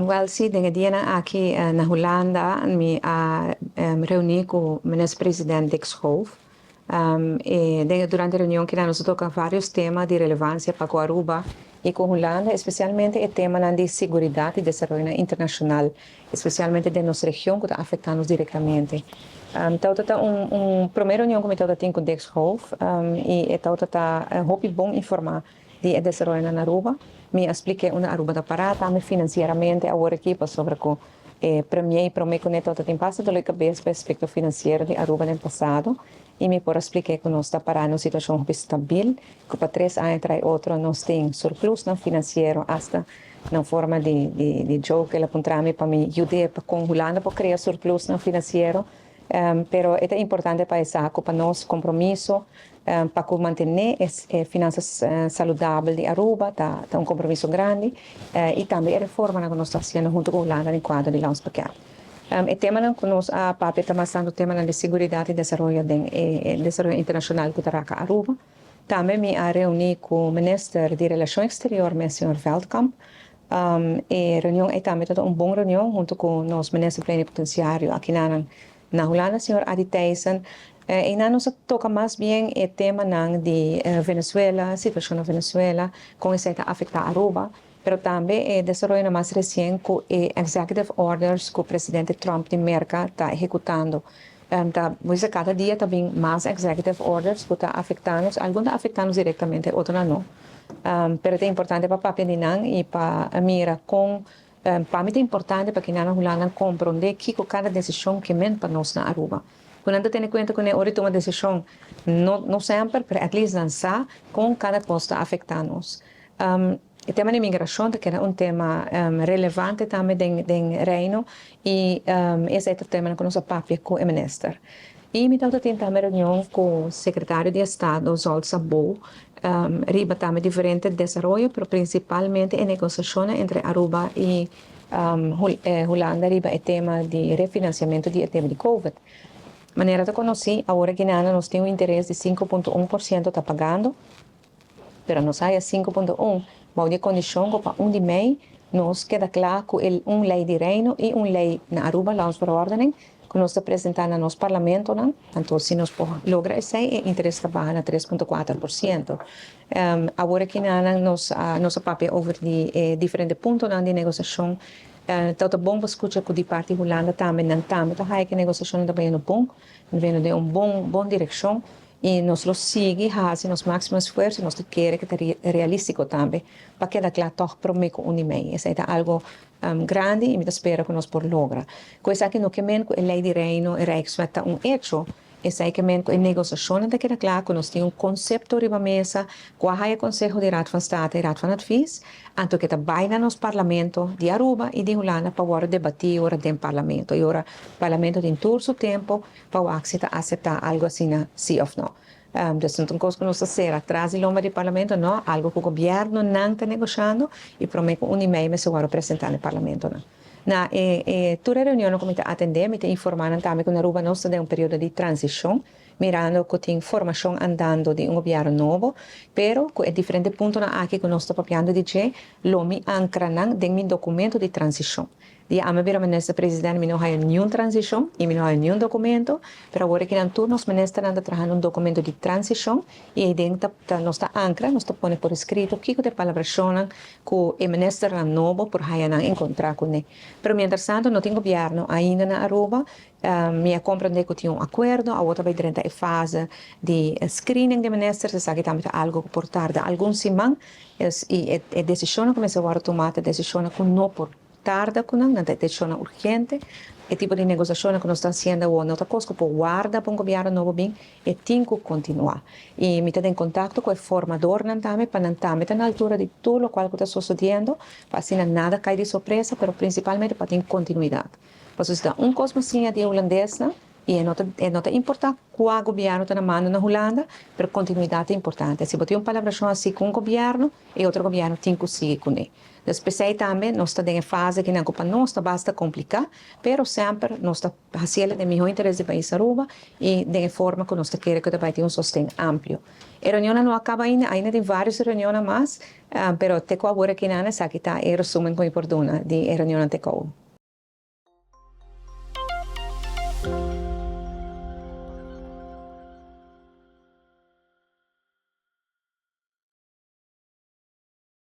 Wel si, den e dianan aki na Hulanda mi a reuni cu minister-president Dick Schoof. Y durante e reunion cu nos a toca varios tema di relevancia pa Aruba y cu Hulanda, especialmente e tema di seguridad y desaroyo internacional, especialmente den nos region cu ta afectando nos directamente. Anto, ta un prome reunion cu mi tin cu Dick Schoof y ta hopi bon informa di desaroyo na Aruba. Mi a splica unda Aruba ta para tambe financieramente awor aki sobre cu premier prome cu ta tin basta dolor di cabes pa aspecto financiero di Aruba den pasado y mi por splica cu nos ta para den un situacion stabil, cu pa 3 aña tras otro nos tin surplus no financiero, hasta na forma di joke el a puntra mi pa mi yuda pa cu Hulanda pa crea surplus no financiero, pero ta importante pa esaki pa nos compromiso pa mantene e finanzas saludabel di Aruba, ta un compromiso grandi y tambe e reforma cu nos ta haciendo hunto cu Hulanda den cuadro di landspakket. E tema cu nos a papia ta mas e tema di seguridad y desaroyo, di desaroyo internacional cu ta raca Aruba. Tambe mi a reuni cu e minister di Relacion Exterior, señor Veldkamp. E reunion ey tambe un bon reunion hunto cu nos minister plenipotenciario aki na Hulanda, señor Adi Thijssen. Y nos a toca mas bien e tema di Venezuela, situacion na Venezuela, con esey ta afecta Aruba, pero tambe e desaroyo mas recien cu e executive orders cu presidente Trump di Merca ta ehecutando. Ta, cada dia tambe mas executive orders cu ta afectando, algun ta afectando directamente, otro no. Pero ta importante pa papia di nan y pa mira con pa mi ta importante pa cu na Hulanda comprende cu cada decision kiermen pa nos na Aruba. Cuando tene cuenta cu ora tuma decision, no semper, pero at least nan sa con cada cos ta afecta nos. E tema di migracion cu ta un tema relevante tambe den Reino y esey ta e tema cu nos a papia cu e minister. Y mi tambe tin tambe reunion cu e secretario di Estado, Zsolt Szabó, riba tambe diferente desaroyo, pero principalmente e negociacion entre Aruba y Hulanda riba e tema di refinanciamento di tema di COVID. Manera ta conoci, awor cu nos tin un interes di 5.1% ta pagando, pero nos haya 5.1, mas e condicion pa 1 di mei nos keda cla cu un ley di Reino y un ley na Aruba, landsverordening, cu nos ta presenta na nos parlamento, no? Anto, si nos logra esey, e interes ta baha na 3.4%. Awor cu nos a papia over di diferente punto di negociacion, ta bon pa scucha cu di parti Hulanda tambe nan tambe ta haya cu e negociacion ta bay bon, bay den un bon direccion y nos lo sigui haci nos maximo esfuerso, nos kier cu ta realistico tambe, pa keda cla toch prome cu 1 di mei. Esey ta algo grandi y mi ta spera cu nos por logra. Cos aki no kiermen cu e ley di Reino e Rijkswet ta un hecho, esey kiermen cu e negociacion ta keda cla, cu nos tin un concepto riba mesa, cu e Conseho di Raad van State y Raad van Advies, anto cu ta bay na nos parlamento di Aruba y di Hulanda pa ora debati ora den parlamento. Y ora parlamento tin tur su tempo pa ta acepta algo asina, si of no. Dus no ta un cos cu nos ta cera tras di lomba di parlamento, no, algo cu e gobierno nan ta negociando y prome cu 1 di mei mester presenta na parlamento. No. Na e tur reunion cu mi ta atende, mi ta informa tambe cu na Aruba nos ta den un periodo di transicion, mirando cu tin formacion andando di un gobierno nobo, pero cu e diferente punto aki cu nos ta papiando di dje, lo mi ancra nan den mi documento di transicion. Dia ami a bira minister president, mi no haya ningun transicion y mi no haya ningun documento, pero awor cu nan tur nos minister ta trahando un documento di transicion y ey den ta, nos ta ancra, nos ta pone por escrito kico ta e palabracion cu e minister nobo por haya nan encontra cu ne. Pero mientras tanto no tin gobierno ainda na Aruba, mi a comprende cu tin un acuerdo, awor ta bay den e fase di screening di minister, esaki tambe algo cu por tarda algun siman, y e decision cu mester tuma, e decision cu no por tarda cu nan, ta decision urgente, e tipo di negociacion cu nos ta haciendo no ta cos por warda pa un gobierno nobo bin, e tin cu continua. Y mi ta den contacto cu e formador nan tambe, pa nan tambe ta na altura di tur loke ta sucediendo, pa asina nada cay di sorpresa, pero principalmente pa tin continuidad. Pasobra un cos asina di hulandes, y no ta importa cua gobierno ta na mando na Hulanda, pero continuidad ta importante. Si bo tin un palabracion asina cu un gobierno, e otro gobierno tin cu sigui cu ne. Despues tambe nos ta den fase cu pa nos ta basta complica, pero semper nos ta haciendo den miho interes di pais Aruba y di forma cu nos kier cu bay tin un sosten amplio. E reunion no a caba ainda, ainda tin varios reunion mas, pero te cu awor aki nan, esaki ta e resumen cu por duna di e reunion te cu.